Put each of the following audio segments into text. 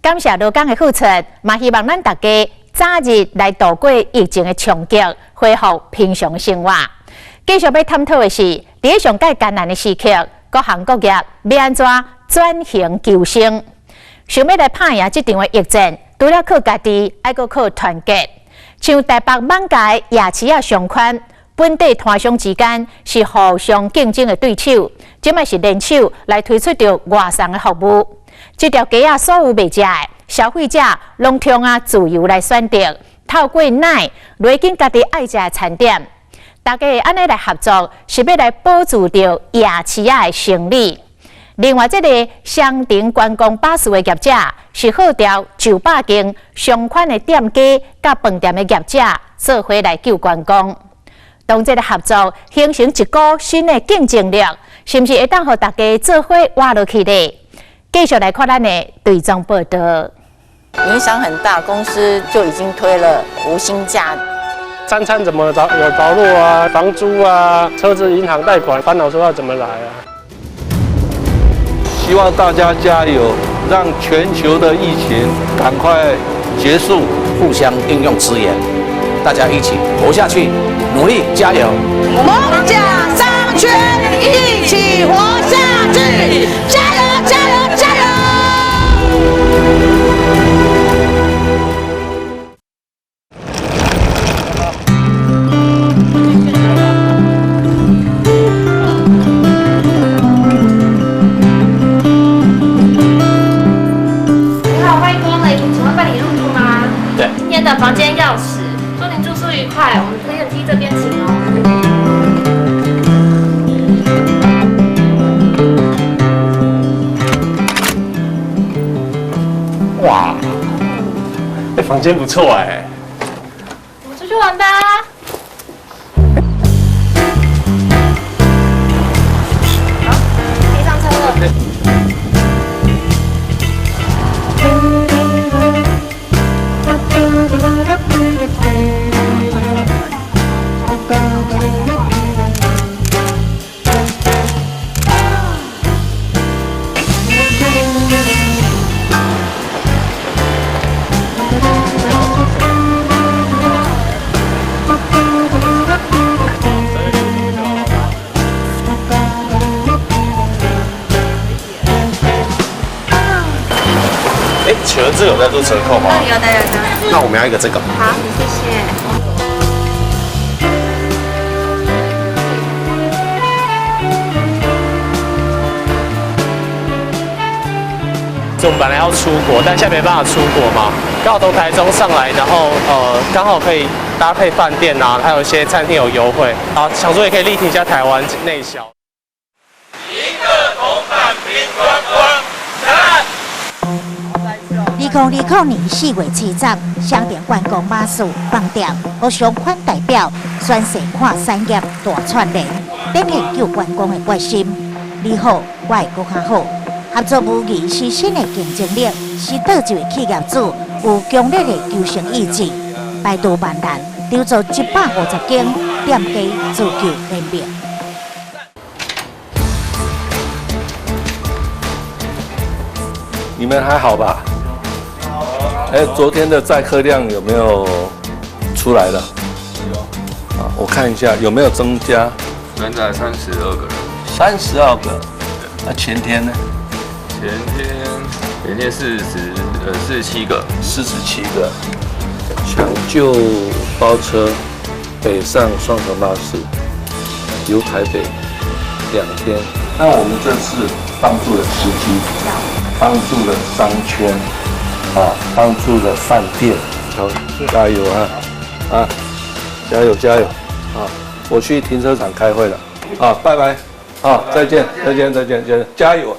感謝勞工的付出，嘛希望咱大家早日來渡過疫情的衝擊，恢復平常生活。繼續欲探討的是，佇咧上蓋艱難的時刻，各行各業欲按怎轉型求生？想欲來拍贏這場的疫戰，除了靠家己，愛閣靠團結。像台北艋舺夜市仔商圈，本地攤商之間是互相競爭的對手，這擺是聯手來推出著外送的服務。這條街仔所有賣食的消費者，攏通啊自由來選擇，透過 LINE 來揀家己愛食的餐點。大家按呢來合作，是欲來保住著夜市仔的生意。另外，這個雙城觀光巴士的業者是號召900間相款的店家佮飯店的業者做伙來救觀光。當這个合作形成一股新的競爭力，是毋是會當予大家做伙活落去呢？繼續來看咱的追蹤報導。影響很大，公司就已經推了無薪假。三餐怎麼著有著落啊？房租啊，車子銀行貸款，煩惱說要怎麼來啊？希望大家加油，讓全球的疫情趕快結束，互相應用資源，大家一起活下去，努力加油！艋舺商圈一起活下去，加油加油加油！你好，歡迎光臨，請問辦理入住嗎？對。今天的房間鑰匙，祝您住宿愉快。我們推電梯這邊請哦。哇，這房間不錯哎。我們出去玩吧。好，可以上車了。哎，請問這有在做折扣嗎？有的有的。那我們要一個這個。好，謝謝。就我們本來要出國，但現在沒辦法出國嘛，剛好從台中上來，然後剛好可以搭配飯店啊，還有一些餐廳有優惠，啊，想說也可以力挺一下台灣內銷。一個銅板拼觀光，讚！2020年4月7日，雙城觀光巴士飯店和商圈代表宣誓跨產業大串聯，展現救觀光的決心。你好，我會閣較好。合作無疑是新的競爭力，是佗一位企業主有強烈的求生意志，排除萬難，籌組150間店家自救聯盟。你們還好吧？哎，昨天的載客量有沒有出來了？有。啊，我看一下有沒有增加。現在32個人。32個。那前天呢？前天47個。47個。搶救包車，北上雙城巴士，遊台北2天。那我們這次幫助了司機，幫助了商圈，啊，幫助了飯店，好，加油啊！啊，加油加油！啊，我去停車場開會了，啊，拜拜，啊，再見再見再見再見，加油！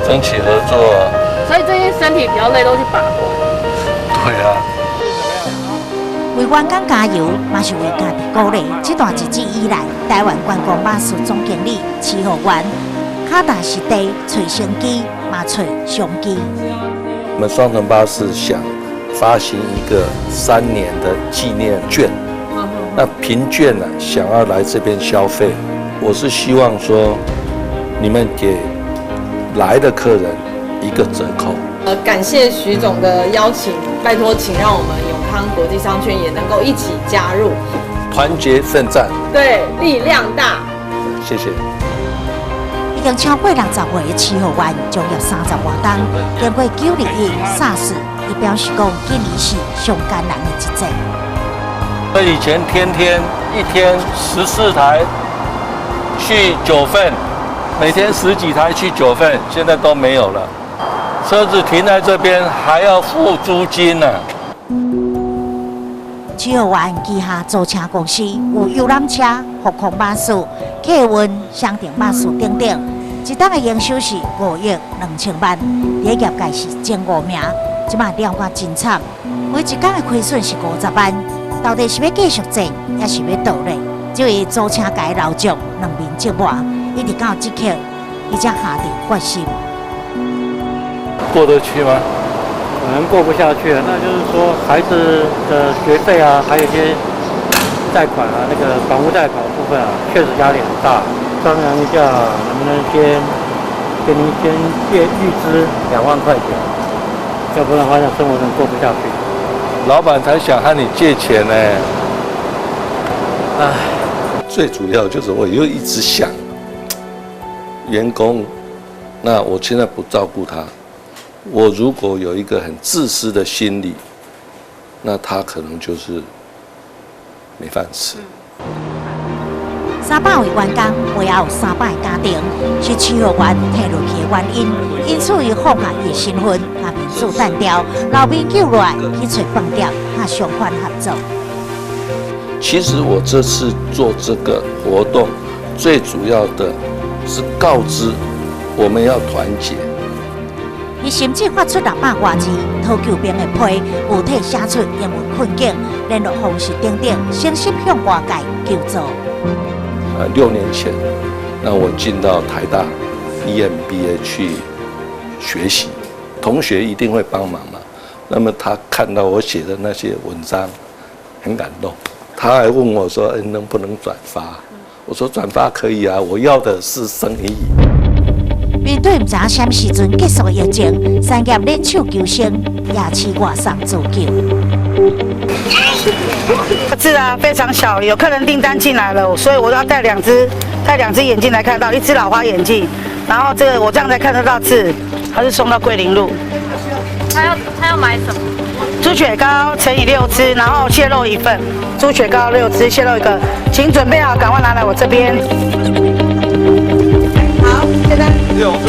爭取合作。所以最近身體比較累，都去把關。對啊。為員工加油，嘛是為家己鼓勵。這段日子以來，台灣觀光巴士總經理徐浩元，腳踏實地揣生機，嘛揣商機。我們雙城巴士想發行一個3年的紀念券，那贫倦呢，想要來這邊消費，我是希望說，你們給來的客人一個折扣。感謝徐總的邀請，拜託，請讓我們永康國際商圈也能夠一起加入，團結奮戰，對，力量大。謝謝。已經超過60歲的徐浩元，從業30外冬，經過9·21、SARS，伊表示講，今年是上艱難的一季。我以前天天一天14台去九份，每天十幾台去九份，現在都沒有了。車子停在這邊還要付租金呢。徐浩元旗下租車公司有遊覽車、福康巴士、客運、雙層巴士等等，一冬的營收是5億2千萬，佇業界是前五名。這馬了解真慘，每一工的虧損是50萬，到底是欲繼續賺，抑是欲倒咧？這位租車界老將兩面折磨，一直到這刻，伊才下定決心。過得去嗎？可能過不下去了。那就是說，孩子的學費啊，還有一些貸款啊，那個房屋貸款部分啊，確實壓力很大。商量一下，能不能先給您先借預支2萬塊錢，要不然的話，那生活上過不下去。老闆才想和你借錢呢。唉，最主要就是我又一直想員工，那我現在不照顧他。我如果有一個很自私的心理，那他可能就是沒飯吃。 300位員工背後有300個家庭，是徐浩元退落去的原因。因此，伊放下伊的身份，共面子擲掉，留面救落來去揣飯店，佮商販合作。其實我這次做這個活動，最主要的是告知我們要團結。伊甚至發出600外字討救兵的批，有體寫出營運困境、聯絡方式等等，誠心向外界求助。 6年前，那我進到台大 EMBA 去學習，同學一定會幫忙嘛。那麼他看到我寫的那些文章，很感動，他還問我說：“欸，能不能轉發？”我說：“轉發可以啊，我要的是生意。” 面對毋知影啥物時陣結束的疫情，產業練手求生，夜市外送自救。字啊非常小，有客人訂單進來了，所以我要戴兩隻眼鏡來看到，一隻老花眼鏡，然後這個我這樣才看得到字。他是送到桂林路。他要買什麼？豬血糕乘以6支，然後蟹肉一份。豬血糕6支，蟹肉一個，請準備好，趕快拿來我這邊。好，現在 6支。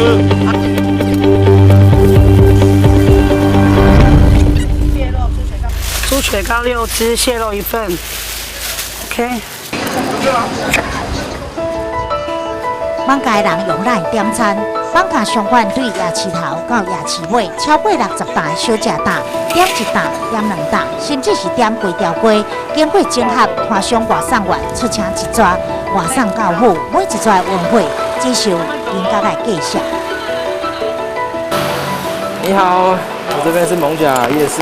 蟹肉豬血糕，豬血糕6支，蟹肉一份。OK。艋舺人用來點餐，艋舺商販對夜市頭到夜市尾，超過60擔小食擔，點一擔、點兩擔，甚至是點規條街。經過整合，攤商外送員出車一逝，外送到府，每一逝運費只收人家來計數。你好，我這邊是艋舺夜市，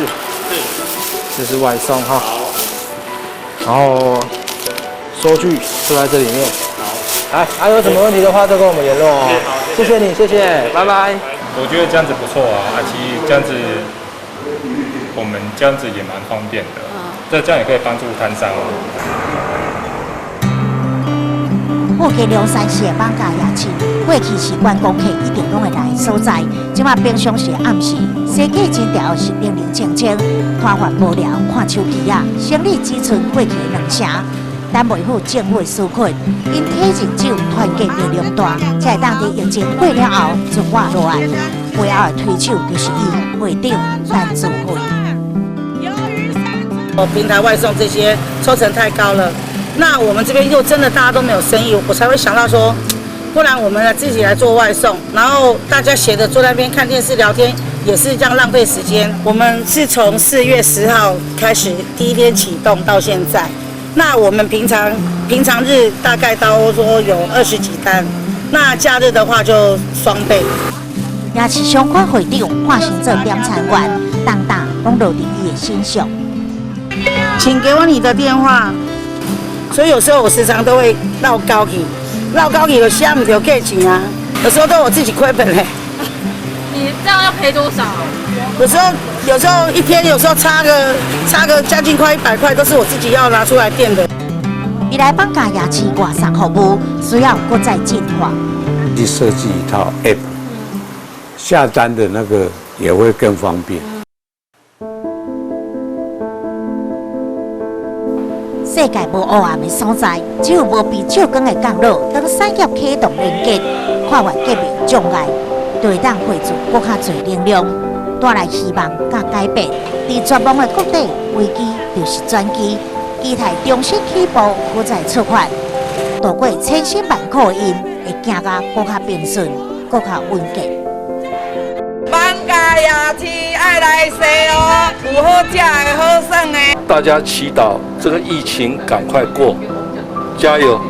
這是外送哈，然後收據就在這裡面。來，還有什麼問題的話，再跟我們聯絡哦。謝謝你，謝謝，拜拜。我覺得這樣子不錯啊，其實這樣子，我們這樣子也蠻方便的，這樣也可以幫助攤商哦。富基龍山市的艋舺夜市，過去是觀光客一定攏會來的所在。這馬平常時暗時，生計真調是冷冷清清，攤販無聊看手機仔，生理只賰過去的兩成。但袂赴政府的紓困，𪜶體認酒團結力量大，才會當佇疫情過了後存活落來。背後的推手就是伊會長陳祖慧。平台外送這些抽成太高了，那我們這邊又真的大家都沒有生意，我才會想到說，不然我們自己來做外送，然後大家閒著坐在那邊看電視聊天，也是這樣浪費時間。我們是從4月10號開始第一天啟動到現在。那我們平常日大概都說有20幾單，那假日的話就雙倍。也是商會會長化身做點餐員，當當攏落佇伊的身上。請給我你的電話。所以有時候我時常都會落高去，落高去就寫毋著價錢啊，有時候都我自己虧本嘞。你這樣要賠多少？有時候一天，有時候差個將近快100塊，都是我自己要拿出來墊的。未來艋舺夜市外送服務需要閣再進化。去設計一套 App，下單的那個也會更方便。世界無黑暗的所在，只有無被照光的角落。當產業啟動連結，跨越革命障礙，就會當匯聚閣較濟能量，帶來希望佮改變。佇絕望的谷底，危機就是轉機。期待重新起步，閣再出發，渡過千辛萬苦的𪜶，會行甲閣較平順，閣較穩健。艋舺夜市愛來踅哦，有好食的好耍的。大家祈禱這個疫情趕快過，加油！